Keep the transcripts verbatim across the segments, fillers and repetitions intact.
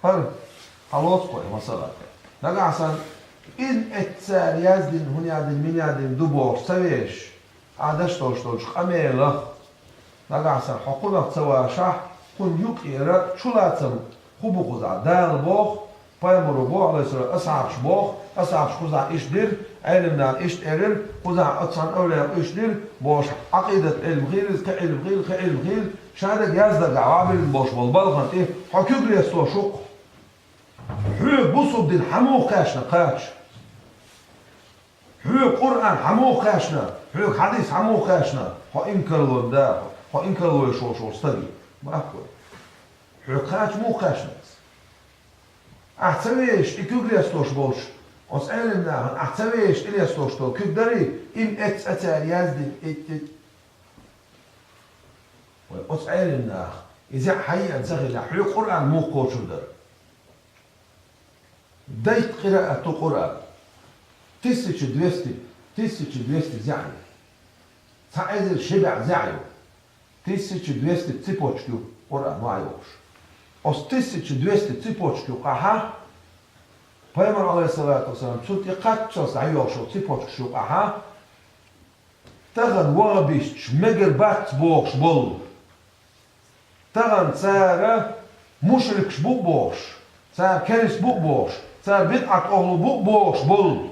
ХӀара, хьалоцу кхо масала. Нагахь санна, иза эццара яздина, хӀунда яздина, мин яздина ду бохуш ца вешаш, ахь даш долуш долчу къамелах, нагахь санна, хьо кхунах ца вашахь, кхунна юкъера чулацам хӀун бу кхузахь? Дала боху, пайхамаро боху, Ӏалайхиссалам, асхьабаш боху, асхьабаш кхузахь иштта дира, Ӏелам наха иштта элира, кхузахь оцу цхьана эвлаяха иштта дира, бохуш, Ӏакъидат Ӏилма хилла иза, кхин Ӏилма хилла, кхин Ӏилма хилла, шадерг яздаргахь вабирна болуш болу балхана тӀе, хьо куьг лестош ву-кх. Хьоьга бусулба дин хьан муха кхаьчна кхача? Хьоьга Къуръан хьан муха кхаьчна? Хьоьга хьадис хьан муха кхаьчна? Хьо инкарло да, хьо инкарло йиш волуш волу стаг ю. Ма ахь вай. Хьоьга кхача муха кхаьчна иза? Ахь ца вешаш и куьг лестош болчу оцу Ӏелам нахана, ахь ца вешаш и лестош долу куьг дарий, им эццара яздина, и, и. Вай оцу Ӏелам наха, иза хьан еана ца хилла, хьоьга Къуръан муха кхочур дара? Дайта къираат ду Къуръан. Тысяча двести, тысяча двести зӀе ю. Цхьа эзар ши бӀе зӀе ю. Тысяча двести цепочка ю Къуръан ван йолуш. Оцу тысяча двести цепочка юкъахьа, пайхамар, Ӏалайхиссалату вассалам, цунна тӀе кхаччалц дӀайохуш йолу цепочкаш юкъахьа, тахана вахабисташ мегар бац бохуш болу. Тахана цара мушрикаш бу бохуш, цара керста бу бохуш, цара бидӀат охьлу бу бохуш болу.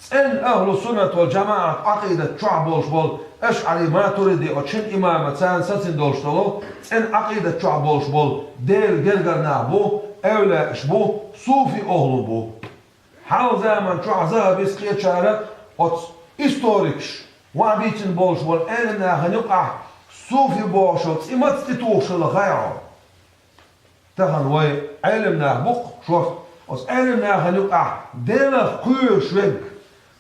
ЦӀена ахьлу суннат вал жамаӀат Ӏакъидат чохь болуш болу ашъари, матуриди оцу шина имама царна сацина долуш долу, цӀена Ӏакъидат чохь болуш болу Делан гергара нах бу, эвлааш бу, суфи охьлу бу. Хьалха заман чохь захьабис кхечара оцу историкаш ван бийцина болуш болу Ӏелам нахана юкъахь суфи бохуш йолу цӀе маца тӀетухуш хилла хаьий хьо? Тахана вай Ӏелам нах бу-кх шорта. Оцу Ӏелам нахана юкъахь Делах кхоьруш верг,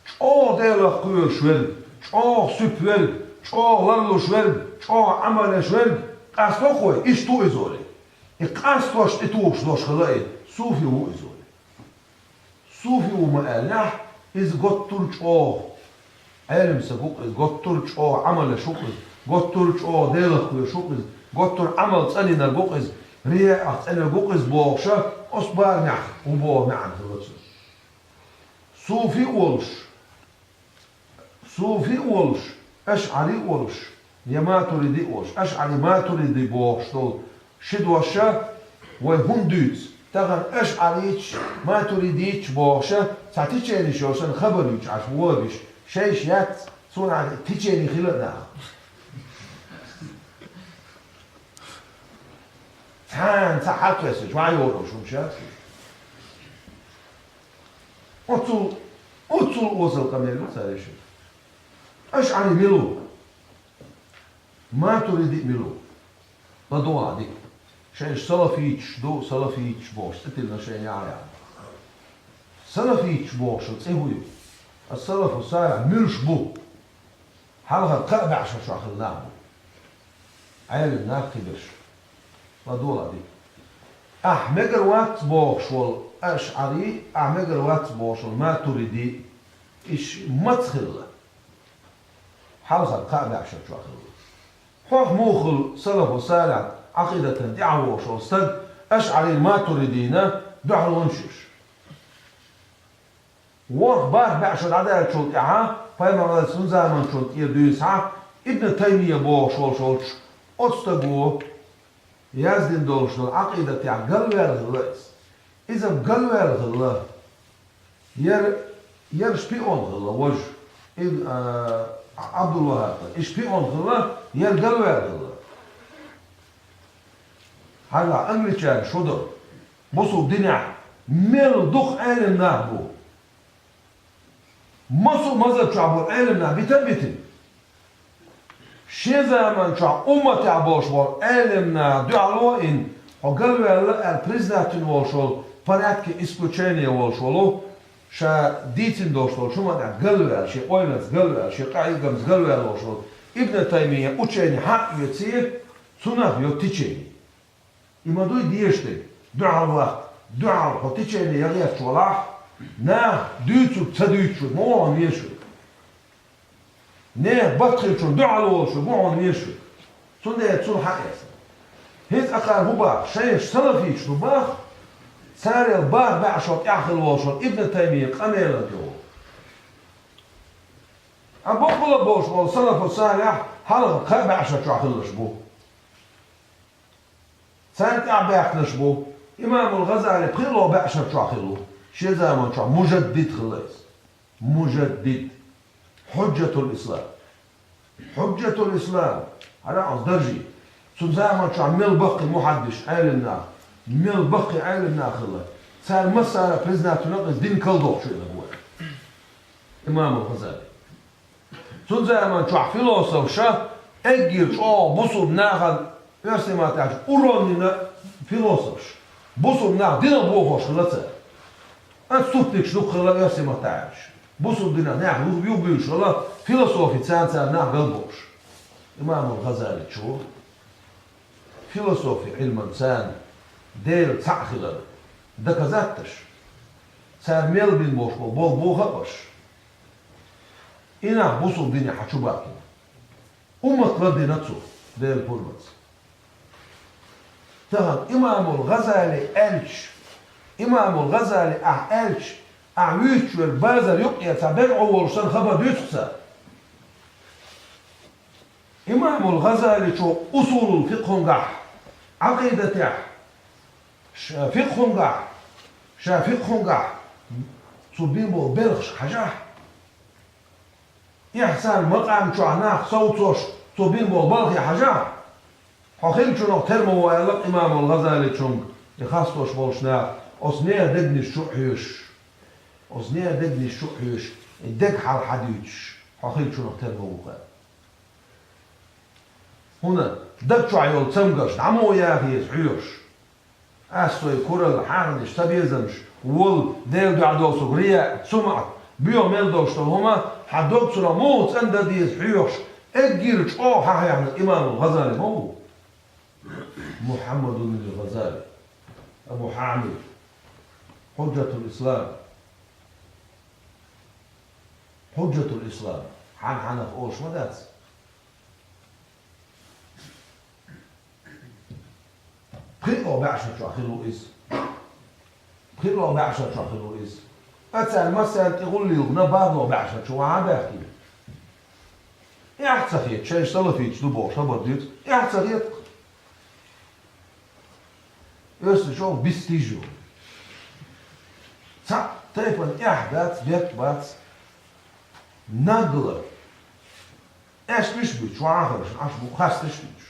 чӀогӀа Делах кхоьруш верг, чӀогӀа суьпа верг, чӀогӀа ларлуш верг, чӀогӀа Ӏамал еш верг къасто-кх вай, иштта ву иза олий. И къастош тӀетухуш долуш хилла и, суфи ву иза олий. Суфи ву ма аьллехь, иза готтур чӀогӀа Ӏелам стаг ву-кх иза, готтур чӀогӀа Ӏамал еш ву-кх иза, готтур чӀогӀа Делах кхоьруш ву-кх иза, готтур Ӏамал цӀанйинарг ву-кх иза, рияъах цӀанъярг ву-кх иза бохуша, оцу барамехь ву боху маьӀна хилла цуьнан. Суфи а волуш, суфи а волуш, ашъари а волуш, я матуриди а волуш, ашъари, матуриди бохуш долу ши дош вай хӀунда дуьйцу? Тахана ашъариташ, матуридиташ бохуша цхьа теченеш йолу санна хабар юьйцу Ӏаш вогӀуш, шайша яц, цунах течени хила а нах. Цхьана цхьа хьакхесачу ван йогӀуш хӀума ша. Оцул, оцул осал къамел ю цара ешан. Ашъари мила ву? Матуриди мила ву? ЛадогӀа дика. Шайша салафиташ ду, салафиташ бохуш, цӀе тиллина шайна яхьа яхьа. Салафиташ бохуш цӀе хӀун ю? Ас-салафу салихь муьлш бу? Хьалхара кхаа бӀешо чохь хилла нах бу. Ӏелам нах кхиберш. ЛадогӀа дика. Ахь мегар вац бохуш волу ашъари, ахь мегар вац бохуш волу матуриди, иш маца хилла? Хьалхара кхаа бӀешо чохь хилла. Хьох муха хуьлу салафу салихь Ӏакъидатан тӀаьхьа вогӀуш волу стаг, ашъари, матуридина дуьхьал ван шуьш? ВорхӀ бархӀ бӀешо дӀадаьллачул тӀаьхьа, пайхамар Ӏалайхиссалам заманчунна тӀера дуьйцу хьа, Ибн Таймия бохуш волуш волчу оцу стаго яздина долуш долу Ӏакъидатехь галваьлла хилла иза. Иза галваьлла хилла. Яр, яр шпион хилла, важа. Ибн, а, Ӏабдул-ВахӀхӀаб. И шпион хилла, яр галваьлла хилла. Хьажал, англичан шу ду. Бусулба динехь мел дукха Ӏелам нах бу. Массо а мазхӀаб чохь болу Ӏелам нах бита а битина. Шен заман чохь умматехь болуш болу Ӏелам нах дуьхьало а йина, хьо галваьлла аьлла признатина волуш волу, порядке исключения волуш волу, ша дийцина долуш долчу хӀуманна тӀехь галваьлла, шен ойланца галваьлла, шен къахьегамца галваьлла волуш волу Ибн Таймия учени хьаъ а оьций, цунах йо течени. И ма дуй дезаш дерг, дуьхьал ваккха, дуьхьал хьо течени ян гӀерташ валахь, наха дуьйцург ца дуьйцуш верг ма ву хьуна везаш верг. Нехан бат хилчунна дуьхьал волуш верг ву хьуна везаш верг. Цундела цунна хьаэца. ХӀинца акхара хӀун боху, шайша салафиташ ду боху, Царел бархӀ бӀешо тӀехь хилла волчун Ибн Таймия къамелан тӀе ву. А боккъала болуш болу салафу салихь хьалха кхаа бӀешо чохь хиллаш бу. Царна тӀаьхьа баьхкинарш бу. Имамул ГӀазали пхоьалгӀа бӀешар чохь хилла ву. Шен заман чохь мужаддид хилла иза. Мужаддид. Хьуджатул ислам. Хьуджатул ислам. Хьара оцу даржий. Цу заман чохь мел баккхий мухьаддиш, Ӏелим нах, мел баккхий Ӏелим нах хилла. Цара массара признать вина иза дин калдоккхуш верг ву. Имамул ГӀазали. Цу заман чохь философша эггира чӀогӀа бусулба нахана, оьрсийн маттахь аьлча, урон дина философш. Бусулба нах динах бохош хилла цара. Отступникаш дукха хилла оьрсийн маттахь аьлча. Бусулба динах нах юхабуьйлуш хилла, философи царна цара нах галбохуш. Имамул ГӀазаличо философи Ӏилман царна Дела цхьаъ хилар доказать деш, цара мел бина болуш болу болх бохуш, и нах бусулба дине хьан чу баккхина. Уммат лардина цо, Делан пурбанца. Тахана имамул ГӀазали аьлча, имамул ГӀазали ахь аьлча, ахь вуьйцуш верг базар юккъе цхьа бер Ӏо волуш санна хабар дуьйцу цара. Имамул ГӀазаличо усулул фикъхунгахь, Ӏакъидатехь, ш-, фикъхунгахь, ша фикъхунгахь цо бина болу белхаш хьажахь, Ихьсан макъам чохь нах совцош цо бина болу балхе хьажахь, хьо хиллачунах тера ма ву аьлла имамул ГӀазаличунга и хастош болчу наха, оцу нехан дегнаш чу а хьоьшуш, оцу нехан дегнаш чу а хьоьшуш, и дег хьал хьадуьйцуш, хьо хиллачунах тера ма ву аьлла. ХӀунда даг чохь йолу цамгарш дӀа ма яхийза хьоьхуш? Ас, со куралла, хьагӀнаш, сан безамаш, волу Делан дуьхьа долу со рияъ, сумӀат, боьха мел долуш долу хӀума, хьан дог цунах муха цӀандан деза хьоьхуш, эггира чӀогӀа хьахьехна имамул ГӀазали ма ву? Мухьаммад ибн ГӀазали, Абу Хьамид, Хьуджатул Ислам, Хьуджатул Ислам, хьан-хьанах олуш ма дац. ПхоьалгӀа бӀешар чохь хилла ву иза. ПхоьалгӀа бӀешар чохь хилла ву иза. Ткъа цара массарна тӀе гӀуллакх йина бархӀалгӀа бӀешар чу вахьа а баьхкина. Эхь ца хета, шайна салафиташ ду бохуш хабар дуьйцу, эхь ца хета. Оьрсийн чӀогӀа бистиж ю. Цхьаъ тайпана эхь дац, бетта бац. Нагла. Аьшпаш буьйцуш, вахьа а хилча, Ӏаш бу хасташ буьйцуш.